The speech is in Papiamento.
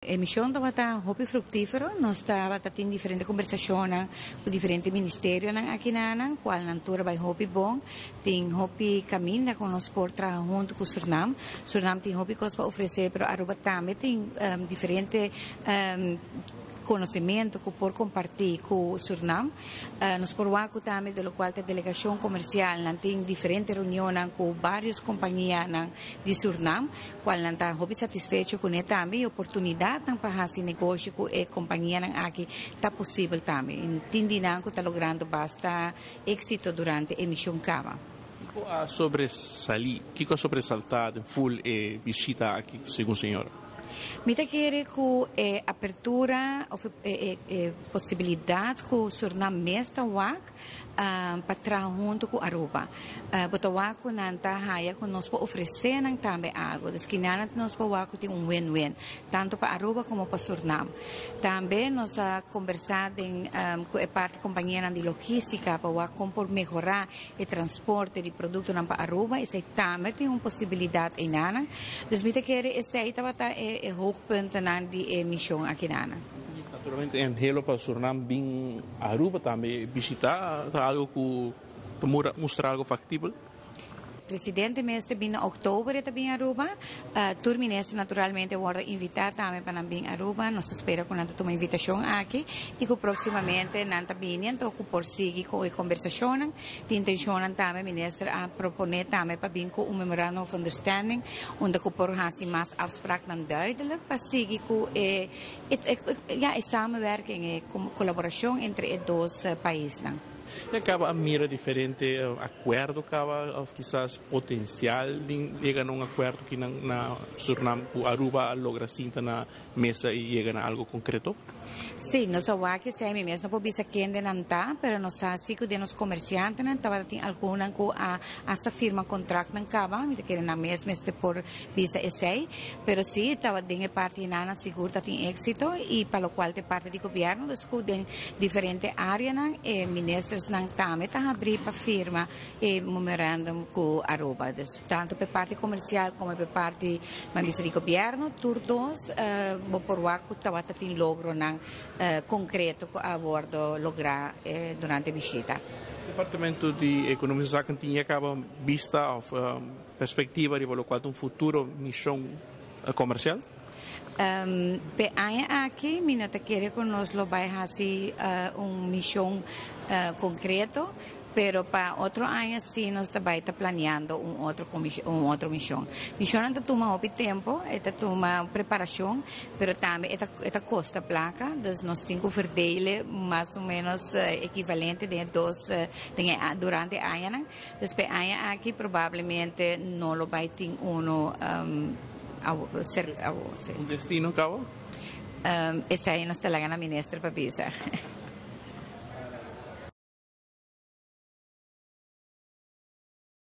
E mision tabata hopi fructifero, nos tabata tin diferente conversacionnan cu diferente ministerionan akinanan, cualnan tur a bay hopi bon. Tin hopi caminda cu nos por traha hunto cu Surnam. Surnam tin hopi cos pa ofrece, pero Aruba tambe tin diferente conocimento cu por comparti cu Surnam. Nos por wak cu tambe de locual ta delegacion comercial, nan tin diferente reunionnan cu varios companianan di Surnam, cual nan ta hopi satisfecho cune tambe y oportunidadnan pa haci negoshi cu e companianan aki ta posibel tambe. Y tin di nan cu ta logrando basta exito durante e mision caba. Kico a sobresali, kico a sobresalta den full e bishita aki segun señora? Mi ta kere cu e apertura of e posibilidad cu Surnam mes ta wak pa traha hunto cu Aruba. Bo ta wak cu nan ta haya cu nos por ofrece nan tambe algo. Dus kinan nos por wak cu tin un win-win, tanto pa Aruba como pa Surnam. Tambe nos a combersa den cu e parti companianan di logistica pa wak con por mehora e transporte di productonan pa Aruba. Esey tambe tin un posibilidad eynanan. Dus mi ta kere esey tabata e hoogpuntennan di e mision akinanan. Naturalmente e anhelo pa Surnam bin Aruba tambe bishita ta algo cu ta mustra algo factibel? Presidente mester bin na oktober e ta bin Aruba. Tur minister naturalmente wordo invita tambe pa nan bin Aruba. Nos ta spera cu nan ta tuma invitacion aki y cu proximamente nan ta bini anto cu por sigui cu e conversacionnan. Tin intencionnan tambe minister a propone tambe pa bin cu un memorandum of understanding unda cu por haci mas afspraaknan duidelijk pa sigui cu e ja, e samenwerking, e colaboracion entre e dos paisnan. Ya caba a mira diferente acuerdo caba of kisas potencial di yega na un acuerdo ki nan na Surinam cu Aruba a logra sinta na mesa y yega na algo concreto? Sí, nos a wak esei, mi mes no por bisa kende nan ta, pero nos sa si cu den nos comerciantenan tabata tin algunnan cu a hasta firma contractnan caba, mi ta kere nan mes mester por bisa esei, pero si tabata den e parti nan sigur ta tin exito y pa locual ta e parti di gobierno, dus cu den diferente areanan e ministersnan tambe ta habri pa firma e memorandum cu Aruba. Dus tanto pa e parti comercial como pa e parti ban bisa di gobierno, tur dos bo por wak cu tabata tin logronan concreto cu a wordo logra durante e bishita. Departamento di Economische Zaken tin ya caba bista of perspectiva riba locual ta un futuro mision comercial? P'e aña aki mi no ta kere cu nos lo bay haci un mision concreto, pero pa otro aña si nos ta bay ta planeando un otro un otro mision. Misionnan ta tuma hopi tempo, e ta tuma preparacion, pero tambe e ta e ta costa placa, dus nos tin cu verdele mas o menos equivalente den e dos den e durante e añanan. Dus p'e aña aki probablemente no lo bai tin uno Un destino cabo? Esei nos ta laga na minister pa bisa.